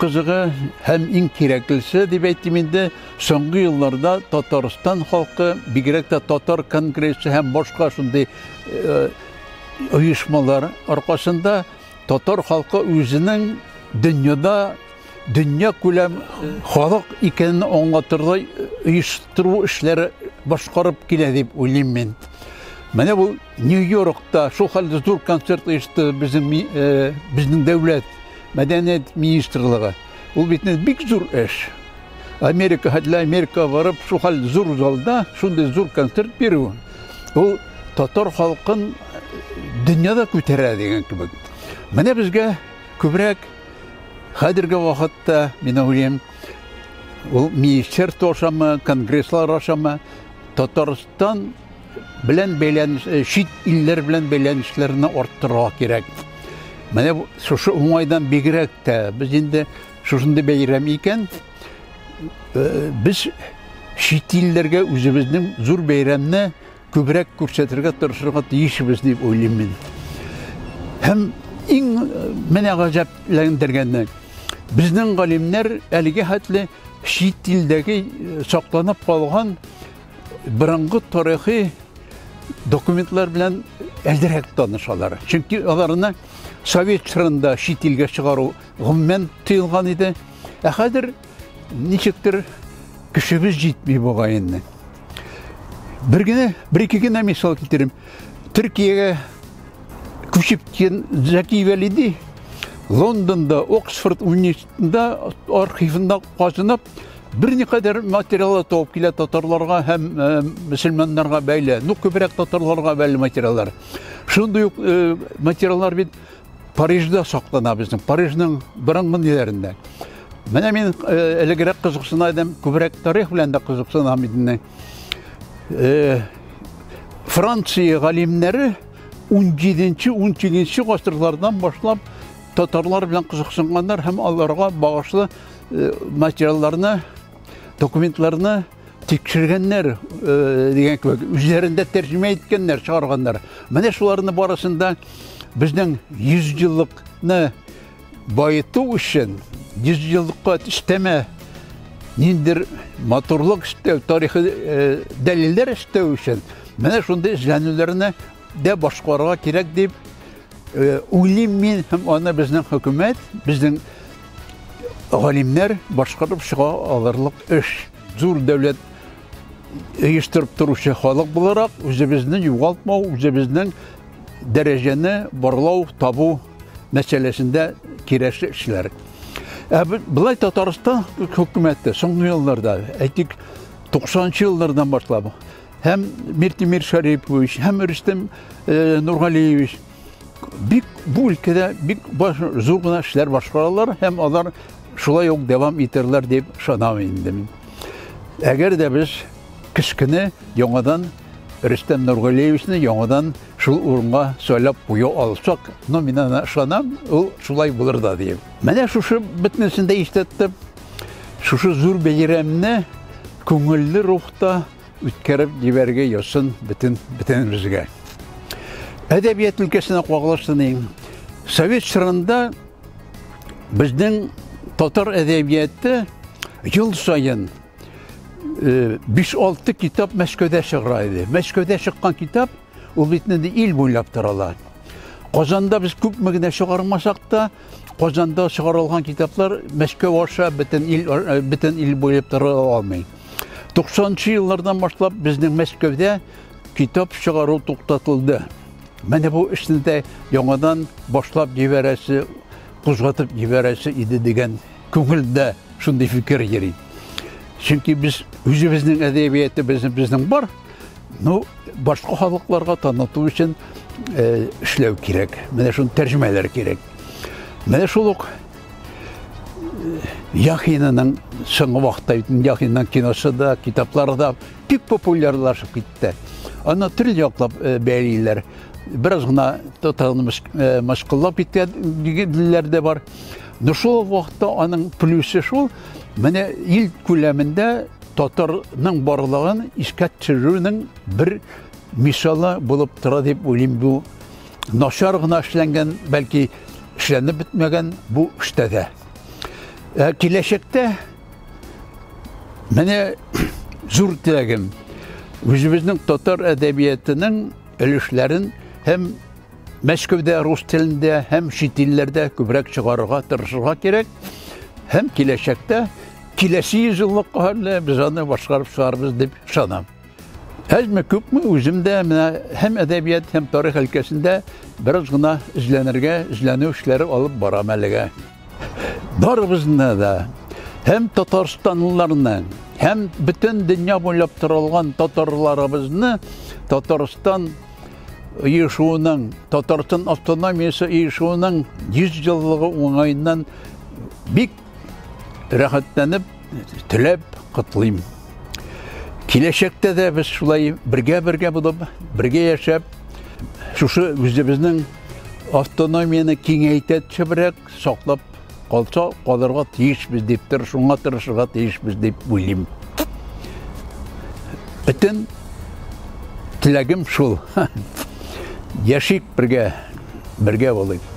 кызыгы һәм иң кирәклесе дип әйтим инде, соңгы елларда Татарстан халкы, бигрәк тә татар конгрессы һәм башка шундый оешмалар аркасында татар халкы үзенең дөньяда дөнья күләм халык икәнен аңлатырдай оештыру эшләре башкарып килә дип уйлыйм мин. Менә бу Нью-Йоркта шул хәлдә зур концерт оешты безнең безнең дәүләт мәдәният министрлыгы. Ул бит бик зур эш. Америка хәтле Америка барып шул хәл зур залда шундый зур концерт бирү. Ул татар халкын дөньяда күтәрә дигән кебек. Менә безгә күбрәк хәзерге вакытта, мин уйлыйм, ул министерство ашамы, конгресслар ашамы, Татарстан белән бәйләнеш, чит илләр белән бәйләнешләрне арттырырга кирәк. Менә шушы уңайдан бигрәк тә без инде шушындый бәйрәм икән, без чит илләргә үзебезнең зур бәйрәмне күбрәк күрсәтергә тырышырга тиешбез дип уйлыйм мин. Һәм иң менә гаҗәпләндергәне, безнең галимнәр әлеге хәтле чит илдәге сакланып калган борынгы тарихи документлар белән әзрәк танышалар. Чөнки аларны совет чорында чит илгә чыгару гомумән тыелган иде. Ә хәзер ничектер көчебез җитми бугай инде. Бер генә, бер ике генә мисал китерим. Төркиягә күчеп киткән Зәки Вәлиди Лондонда, Оксфорд университетында архивында казынып, берникадәр материаллар табып килә татарларга һәм мөселманнарга бәйле. Ну, күбрәк татарларга бәйле материаллар. Шундый ук материаллар бит Парижда саклана безнең, Парижның борынгы ниләрендә. Менә мин элегрәк кызыксына идем, күбрәк тарих белән дә кызыксынам идем. Франция галимнәре 17-18 гасырлардан башлап татарлар белән кызыксынганнар һәм аларга багышлы материалларны, документларны тикшергәннәр дигән кебек, үзләрендә тәрҗемә иткәннәр, чыгарганнар. Менә шуларны барысында безнең 100 еллыкны байыту өчен 100 еллыкка өстәмә ниндер матурлык өстәү, тарихи дәлилләр өстәү өчен менә шундый эзләнүләрне дә башкарырга кирәк дип уйлыйм мин, һәм аны безнең хөкүмәт, безнең галимнәр башкарып чыга алырлык эш. Зур дәүләт оештырып торучы халык буларак үзебезне югалтмау, үзебезнең дәрәҗәне барлау, табу мәсьәләсендә кирәкле эшләр. Ә былай Татарстан хөкүмәте соңгы елларда, әйтик, 90 еллардан башлап, һәм Миртимир Шарипович, һәм Рөстәм Нургалиевич бик бу өлкәдә бик зур гына эшләр башкаралар һәм алар шулай ук дәвам итәрләр дип ышанам инде мин. Әгәр дә без кечкенә яңадан Рөстәм Нургалиевичны яңадан шул урынга сайлап куя алсак, но мин аны ышанам, ул шулай булыр да дип. Менә шушы бөтенесен дә истә тотып, шушы зур бәйрәмне күңелле рухта үткәреп җибәрергә язсын бөтен бөтенебезгә. Әдәбият өлкәсенә кагылышлы. Совет чорында безнең татар әдәбияты ел саен 5-6 китап Мәскәүдә чыгара иде. Мәскәүдә чыккан китап ул бит инде ил буйлап тарала. Казанда без күпме генә чыгармасак та, Казанда чыгарылган китаплар Мәскәү аша бөтен ил буйлап тарала алмый. 90 еллардан башлап безнең Мәскәүдә китап чыгару туктатылды. Менә бу эшне дә яңадан башлап җибәрәсе, кузгатып җибәрәсе иде дигән күңелдә шундый фикер йөри. Чөнки без үзебезнең әдәбиятыбыз безнең бар, но башка халыкларга таныту өчен эшләү кирәк. Менә шуны тәрҗемәләр кирәк. Менә шул ук Яхинаның соңгы вакытта Яхинаның киносы да, китаплары да бик популярлашып китте. Аны төрле яклап бәялиләр. Бераз гына татарны мыскыллап киткәннәр дә бар. Но шул вакытта аның плюсы шул, менә ил күләмендә татарның барлыгын искә төшерүнең бер мисалы булып тора дип уйлыйм. Бу начар гына эшләнгән, бәлки эшләнеп бетмәгән бу эштә дә. Ә киләчәктә менә зур теләгем үзебезнең татар әдәбиятының өлешләрен һәм Мәскәүдә рус телендә һәм чит илләрдә күбрәк чыгарырга тырышырга кирәк. Һәм киләчәктә киләсе йөзеллыкка хәтле без аны башкарып чыгарбыз дип ышанам. Әзме күпме үзем дә менә һәм әдәбият, һәм тарих өлкәсендә бераз гына эзләнергә, эзләнү эшләре алып барам әлегә. Барыбызны да һәм татарстанлыларны, һәм бөтен дөнья буйлап таралган татарларыбызны Татарстан оешуының, Татарстан автономиясе оешуының 100 еллыгы уңаеннан бик рәхәтләнеп, теләп котлыйм. Киләчәктә дә без шулай бергә-бергә булып, бергә яшәп, шушы үзебезнең автономияне киңәйтә төшебрәк саклап калса, калырга тиешбез дип, шуңа тырышырга тиешбез дип уйлыйм. Бөтен теләгем шул. Яшик бергә, бергә булыйк.